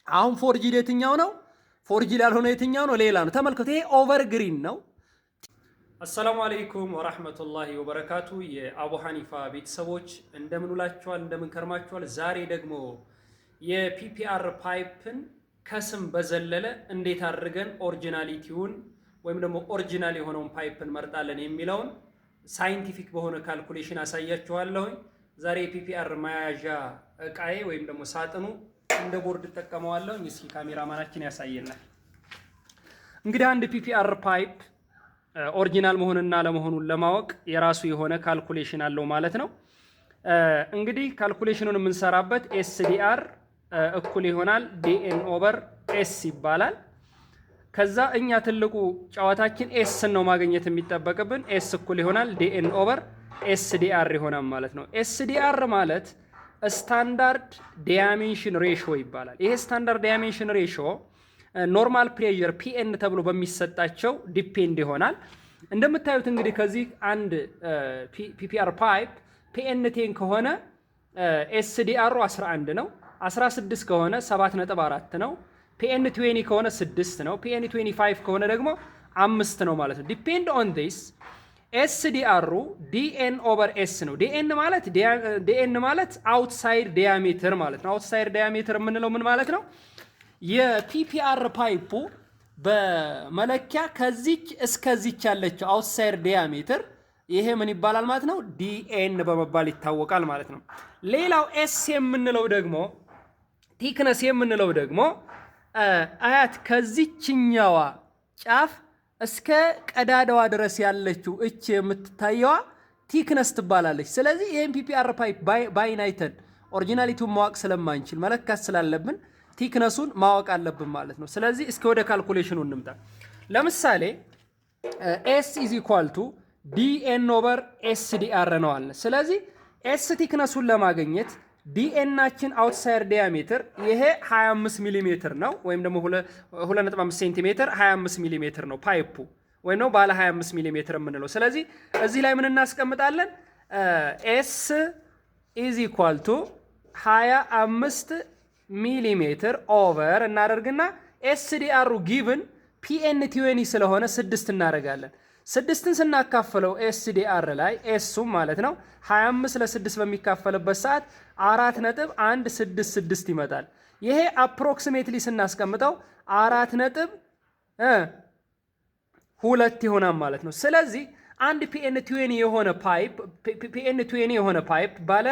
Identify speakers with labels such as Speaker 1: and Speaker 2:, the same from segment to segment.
Speaker 1: አሁን forged የትኛው ነው? Forged ያልሆነ የትኛው ነው? ሌላ ነው። ተመልከቱ፣ ይሄ over green ነው።
Speaker 2: አሰላሙ አለይኩም ወራህመቱላሂ ወበረካቱ። የአቡ ሐኒፋ ቤተሰቦች እንደምን ውላችኋል? እንደምን ከርማችኋል? ዛሬ ደግሞ የ PPR pipe ን ከስም በዘለለ እንዴት አድርገን originality ውን ወይም ደግሞ original የሆነውን pipe እንመርጣለን የሚለውን scientific በሆነ calculation አሳያችኋለሁኝ። ዛሬ የ PPR መያዣ እቃዬ ወይም ደግሞ ሳጥኑ እንደ ቦርድ እጠቀመዋለሁ። እስኪ ካሜራማናችን ያሳየናል። እንግዲህ አንድ PPR pipe original መሆንና አለመሆኑን ለማወቅ የራሱ የሆነ calculation አለው ማለት ነው። እንግዲህ calculation ኑን የምንሰራበት SDR እኩል ይሆናል Dn over S ይባላል። ከዛ እኛ ትልቁ ጨዋታችን S ን ነው ማግኘት የሚጠበቅብን። S እኩል ይሆናል Dn over SDR ይሆናል ማለት ነው። SDR ማለት standard dimension ratio ይባላል። ይሄ standard dimension ratio normal pressure Pn ተብሎ በሚሰጣቸው depend ይሆናል። እንደምታዩት እንግዲህ ከዚህ አንድ PPR pipe Pn 10 ከሆነ SDR ኡ 11 ነው። 16 ከሆነ 7.4 ነው። Pn 20 ከሆነ 6 ነው። Pn 25 ከሆነ ደግሞ 5 ነው ማለት ነው። Depend on this SDR ኡ Dn over S ነው። Dn ማለት outside diameter ማለት ነው። Outside diameter የምንለው ምን ማለት ነው? የ PPR pipe ኡ በመለኪያ ከዚች እስከዚች ያለችው outside diameter ይሄ ምን ይባላል ማለት ነው? Dn በመባል ይታወቃል ማለት ነው። ሌላው S የምንለው ደግሞ፣ thickness የምንለው ደግሞ አያት ከዚችኛዋ ጫፍ እስከ ቀዳዳዋ ድረስ ያለችው እች የምትታየዋ thickness ትባላለች። ስለዚህ ይህን PPR pipe ባይን አይተን originality ውን ማወቅ ስለማንችል መለካት ስላለብን thickness ኡን ማወቅ አለብን ማለት ነው። ስለዚህ እስኪ ወደ calculation ኑ እንምጣ። ለምሳሌ S is equal to Dn over SDR ነው አለ። ስለዚህ S thickness ኡን ለማግኘት Dn ኣችን outside diameter ይሄ 25 ሚሊ ሜትር ነው፣ ወይም ደግሞ 2.5 ሴንቲሜትር 25 ሚሊ ሜትር ነው pipe ኡ ወይም ነው ባለ 25 ሚሊ ሜትር የምንለው። ስለዚህ እዚህ ላይ ምን እናስቀምጣለን? S is equal to 25 ሚሊ ሜትር over እናደርግና SDR ኡ given Pn 20 ስለሆነ ስድስት እናደርጋለን። ስድስትን ስናካፍለው SDR ላይ S ኡም ማለት ነው 25 ለስድስት በሚካፈልበት ሰዓት 4.166 ይመጣል። ይሄ approximately ስናስቀምጠው 4.2 ይሆናል ማለት ነው። ስለዚህ አንድ Pn 20 የሆነ pipe ባለ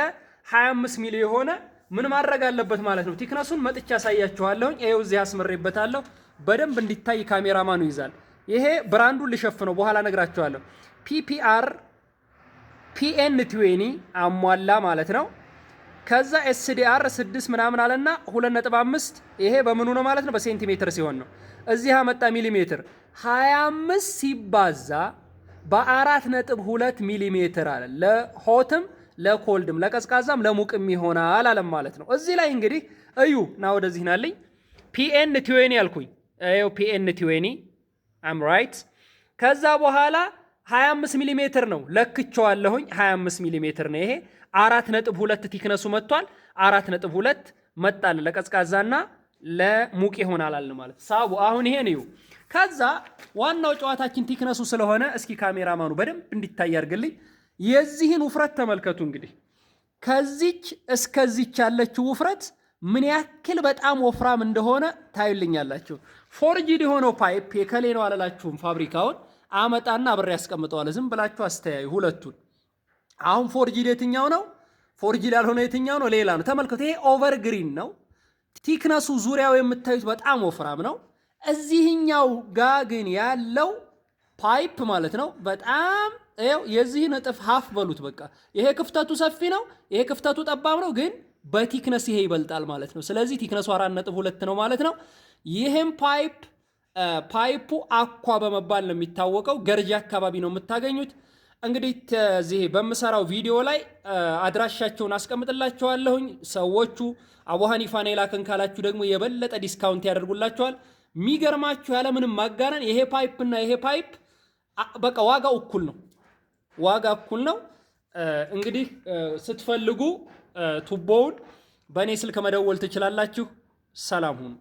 Speaker 2: 25 ሚሊ የሆነ ምን ማድረግ አለበት ማለት ነው? Thickness ኡን መጥቻ አሳያችኋለሁኝ። ይኸው እዚህ አስምሬበታለሁ። በደንብ እንዲታይ ካሜራማኑ ይዛል። ይሄ brand ኡን ልሸፍነው፣ በኋላ ነግራችኋለሁ። PPR Pn 20 አሟላ ማለት ነው። ከዛ SDR 6 ምናምን አለና 2.5፣ ይሄ በምኑ ነው ማለት ነው? በሴንቲሜትር ሲሆን ነው። እዚህ አመጣ ሚሊሜትር፣ 25 ሲባዛ በ4.2 ሚሊሜትር አለ። ለሆትም ለኮልድም ለቀዝቃዛም ለሙቅም ይሆናል አለም ማለት ነው። እዚህ ላይ እንግዲህ እዩ ና ወደዚህ ናልኝ። Pn 20 ያልኩኝ ይኸው Pn 20, am right። ከዛ በኋላ 25 ሚሊ ሜትር ነው ለክቸዋለሁኝ። 25 ሚሊ ሜትር ነው ይሄ፣ 4.2 thickness ኡ መጥቷል። 4.2 መጣል ለቀዝቃዛና ለሙቅ ይሆናል አልን ማለት ሳቡ። አሁን ይሄን እዩ። ከዛ ዋናው ጨዋታችን thickness ኡ ስለሆነ እስኪ ካሜራማኑ በደንብ እንዲታይ አድርግልኝ። የዚህን ውፍረት ተመልከቱ። እንግዲህ ከዚች እስከዚች ያለችው ውፍረት ምን ያክል በጣም ወፍራም እንደሆነ ታዩልኛላችሁ። Forged የሆነው pipe የከሌ ነው አላላችሁም። ፋብሪካውን አመጣና አብሬ ያስቀምጠዋል። ዝም ብላችሁ አስተያዩ ሁለቱን። አሁን forged የትኛው ነው? Forged ያልሆነ የትኛው ነው? ሌላ ነው። ተመልከቱ። ይሄ over green ነው። Thickness ኡ ዙሪያው የምታዩት በጣም ወፍራም ነው። እዚህኛው ጋ ግን ያለው pipe ማለት ነው በጣም ይኸው የዚህን እጥፍ half በሉት በቃ። ይሄ ክፍተቱ ሰፊ ነው፣ ይሄ ክፍተቱ ጠባብ ነው፣ ግን በ thickness ይሄ ይበልጣል ማለት ነው። ስለዚህ thickness ኡ 4.2 ነው ማለት ነው። ይህም pipe ኡ አኳ በመባል ነው የሚታወቀው። ገርጂ አካባቢ ነው የምታገኙት። እንግዲህ እዚህ በምሰራው ቪዲዮ ላይ አድራሻቸውን አስቀምጥላችኋለሁኝ። ሰዎቹ አቡ ሀኒፋን የላከን ካላችሁ ደግሞ የበለጠ discount ያደርጉላችኋል። የሚገርማችሁ ያለምንም ማጋነን ይሄ pipe እና ይሄ pipe በቃ ዋጋው እኩል ነው። ዋጋ እኩል ነው። እንግዲህ ስትፈልጉ ቱቦውን በእኔ ስልክ መደወል ትችላላችሁ። ሰላም ሁኑ።